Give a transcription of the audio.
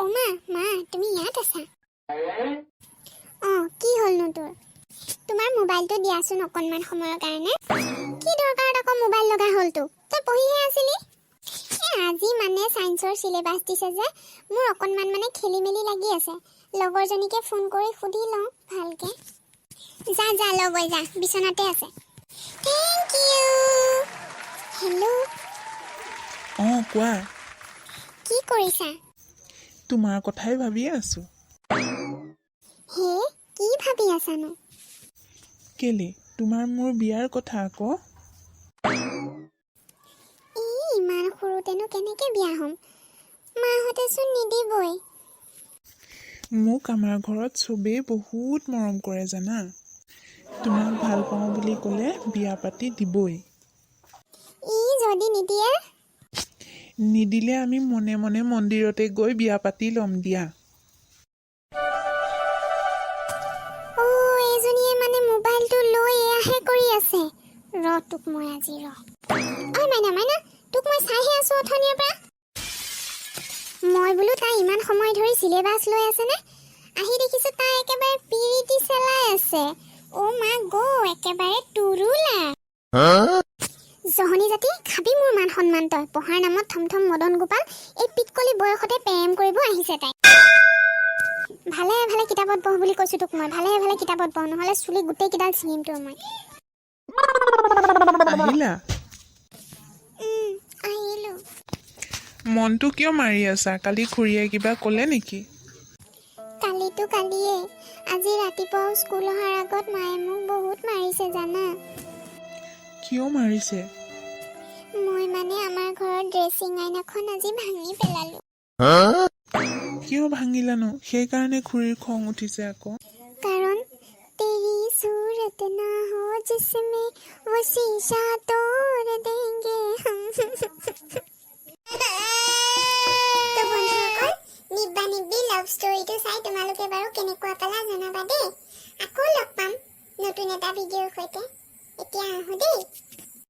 অ' মা, মা, তুমি ইয়াত আছা? অঁ, কি হ'লনো তোৰ? তোমাৰ মোবাইলটো দিয়াচোন অকণমান সময়ৰ কাৰণে। কি দৰকাৰত আকৌ মোবাইল লগা হ'ল তোক? তই পঢ়িহে আছিলি। এ আজি মানে ছায়েন্সৰ চিলেবাছ দিছে যে, মোৰ অকণমান মানে খেলি মেলি লাগি আছে। লগৰজনীকে ফোন কৰি সুধি লওঁ ভালকে। যা যা, লগৈ যা, বিচনাতে আছে। Thank U. Hello. অঁ, কোৱা। কি কৰিছা? তোমাৰ কথাই ভাবিয়ে আছোঁ। হে, কি ভাবি আছানো? কেলে, তোমাৰ মোৰ বিয়াৰ কথা আকৌ। ই ইমান সৰুতেনো কেনেকে বিয়া হ'ম? মাহঁতেচোন নিদিবই। মোক আমাৰ ঘৰত চবেই বহুত মৰম কৰে জানা। তোমাক ভাল পাওঁ বুলি ক'লে বিয়া পাতি দিবই। ই যদি নিদিয়ে? নিদিলে আমি মনে মনে মন্দিৰতে গৈ বিয়া পাতি ল'ম দিয়া। অ', এইজনীয়ে মানে মোবাইলটো লৈ এয়াহে কৰি আছে। ৰ তোক মই আজি, ৰ। ঐ মাইনা, মাইনা, তোক মই চাইহে আছো অথনিৰ পৰা। মই বোলো তাই ইমান সময় ধৰি চিলেবাছ লৈ আছেনে? আহি দেখিছো তাই একেবাৰে পিৰিতি চেলাই আছে। অ' মা গ', একেবাৰে তুৰুলা। জহনী জাতি, খাবি মোৰ মান সন্মান তই। পঢ়াৰ নামত থমথম মদন গোপাল, এই পিতকলি বয়সতে প্ৰেম কৰিব আহিছে তাই। ভালে ভালে কিতাপত বহ বুলি কৈছো তোক মই। ভালে ভালে কিতাপত বহ, নহ'লে চুলি গোটেই কেইডাল ছিঙিম তোৰ মই। আহিলা? আহিলো। মনটো কিয় মাৰি আছা? কালি খুৰীয়ে কিবা ক'লে নেকি? কালিতো কালিয়ে, আজি ৰাতিপুৱাও স্কুল অহাৰ আগত মায়ে মোক বহুত মাৰিছে জানা। কিয় মাৰিছে? মই মানে আমাৰ ঘৰৰ ড্ৰেছিং আইনাখন আজি ভাঙি পেলালো। কিয় ভাঙিলানো? সেইকাৰণে খুৰীৰ খং উঠিছে আকৌ। কাৰণ तेरी सूरत ना हो जिसमें, वो शीशा तोड़ देंगे हम। তো বন্ধুসকল, নিব্বা নিব্বি লাভ ষ্টৰীটো চাই তোমালোকে বাৰু কেনেকুৱা পালা জনাবা দেই। আকৌ লগ পাম নতুন এটা ভিডিঅ'ৰ সৈতে। এতিয়া আহোঁ দেই।